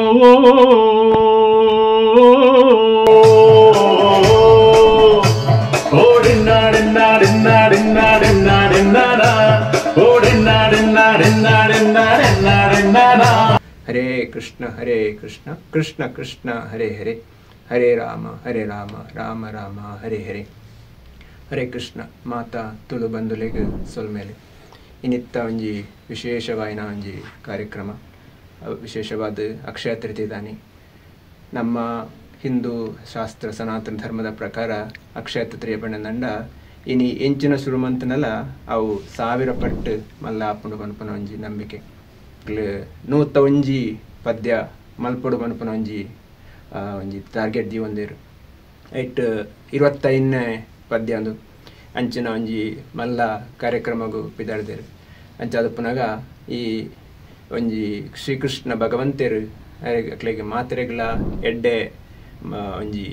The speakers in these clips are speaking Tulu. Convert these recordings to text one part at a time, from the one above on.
Hare Krishna Hare Krishna Krishna Krishna Hare Hare Hare Rama Hare Rama Rama Rama Hare Hare. Hare Krishna ಮಾತಾ ತುಳು ಬಂಧುಲೆಗ್ ಸೊಲ್ಮೇಲೆ. ಇನ್ನಿತ್ತ ಒಂಜಿ ವಿಶೇಷವಾಯಿನ ಒಂಜಿ ಕಾರ್ಯಕ್ರಮ, ವಿಶೇಷವಾದ ಅಕ್ಷಯ ತೃತೀಯದಾನಿ. ನಮ್ಮ ಹಿಂದೂ ಶಾಸ್ತ್ರ ಸನಾತನ ಧರ್ಮದ ಪ್ರಕಾರ ಅಕ್ಷಯ ತೃತೀಯ ಪಂಡ ಇನಿ ಎಂಚಿನ ಸುರುಮಂತನಲ ಅವು 1000 ಪಟ್ಟು ಮಲ್ಲ ಆಪುಂಡು ಪನ್ಪುನ ಒಂಜಿ ನಂಬಿಕೆ. 101 ಪದ್ಯ ಮಲ್ಪೊಡು ಪನ್ಪುನ ಒಂಜಿ ಒಂಜಿ ಟಾರ್ಗೆಟ್ ದೀವೊಂದೇರು. ಐಟ್ 25ನೇ ಪದ್ಯ ಅಂದು ಅಂಚಿನ ಒಂಜಿ ಮಲ್ಲ ಕಾರ್ಯಕ್ರಮಗೂ ಪಿದಾಡ್ದೇರು. ಅಂಚಾದಪ್ಪನಾಗ ಈ ಒಂಜಿ ಶ್ರೀಕೃಷ್ಣ ಭಗವಂತರು ಅಕ್ಲೆಗೆ ಮಾತ್ರೆಗಳ ಎಡ್ಡೆ ಒಂಜಿ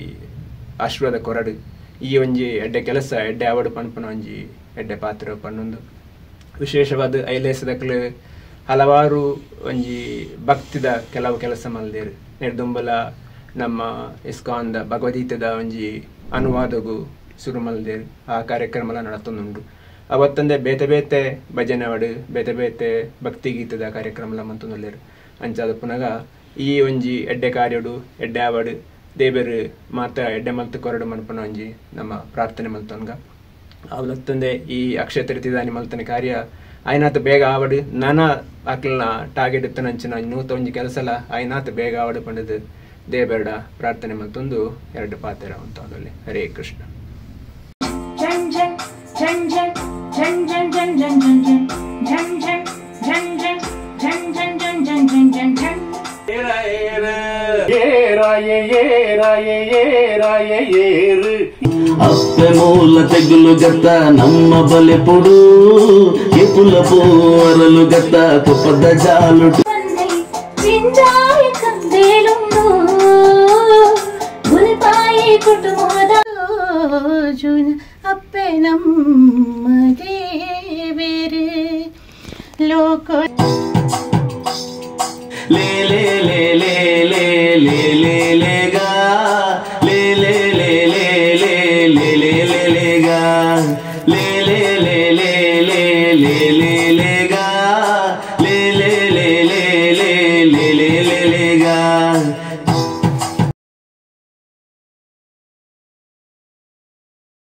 ಆಶೀರ್ವಾದ ಕೊರಡು, ಈ ಒಂಜಿ ಎಡ್ಡೆ ಕೆಲಸ ಎಡ್ಡೆ ಆವಡು ಪನ್ಪುನ ಒಂಜಿ ಎಡ್ಡೆ ಪಾತ್ರ ಪನ್ನೊಂದು ವಿಶೇಷವಾದ ಐಲೇಸದಕ್ಲು ಹಲವಾರು ಒಂಜಿ ಭಕ್ತಿದ ಕೆಲವು ಕೆಲಸ ಮಲ್ದೇರು. ನೆರ್ದುಂಬಲ ನಮ್ಮ ಇಸ್ಕಾನ್ದ ಭಗವದ್ಗೀತೆದ ಒಂಜಿ ಅನುವಾದಗೂ ಶುರು ಮಲ್ದೇರು. ಆ ಕಾರ್ಯಕ್ರಮ ನಡತೊಂದುಂಡು. ಅವತ್ತಂದೆ ಬೇತೆ ಬೇತೆ ಭಜನೆವಡು ಬೇತೆ ಬೇತೆ ಭಕ್ತಿಗೀತದ ಕಾರ್ಯಕ್ರಮ ಮಂತೊಂದುಲ್ಲೇರು. ಅಂಚಾದ ಪುನಗ ಈ ಒಂಜಿ ಎಡ್ಡೆ ಕಾರ್ಯಡು ಎಡ್ಡೆ ಆವಡು ದೇವರು ಮಾತ ಎಡ್ಡೆ ಮಲ್ತು ಕೊರಡು ಮನ್ಪುನ ಒಂಜಿ ನಮ್ಮ ಪ್ರಾರ್ಥನೆ ಮಲ್ತೊನ್ಗ. ಅವಲತ್ತಂದೆ ಈ ಅಕ್ಷಯ ತೃತೀಯದಾನಿ ಮಲ್ತನ ಕಾರ್ಯ ಆಯ್ನಾತ ಬೇಗ ಆವಡು, ನಾನಾ ಅಕ್ಲನ ಟಾರ್ಗೆಟ್ ಇತ್ತನಂಚಿನ 101 ಕೆಲಸಲ ಆಯ್ನಾತ ಬೇಗ ಆವಡು ಪಂಡದು ದೇವರಡ ಪ್ರಾರ್ಥನೆ ಮಲ್ತೊಂದು ಎರಡು ಪಾತ್ರ ಅಂತ. ಹರೇ ಕೃಷ್ಣ. ಅಪ್ಪೆ ಮೂಲ ತೆಗುಲು ಗತ್ತ ನಮ್ಮ ಬಲೆ ಪೊಡು ಎಪುಲ ಪೋರಲು ಗತ್ತ ಕುಪ್ಪದ ಜಾಲು ಅಪ್ಪೆ ನಮ್ಮ ದೇವೇರೆ ಲೋಕ ಲೇ.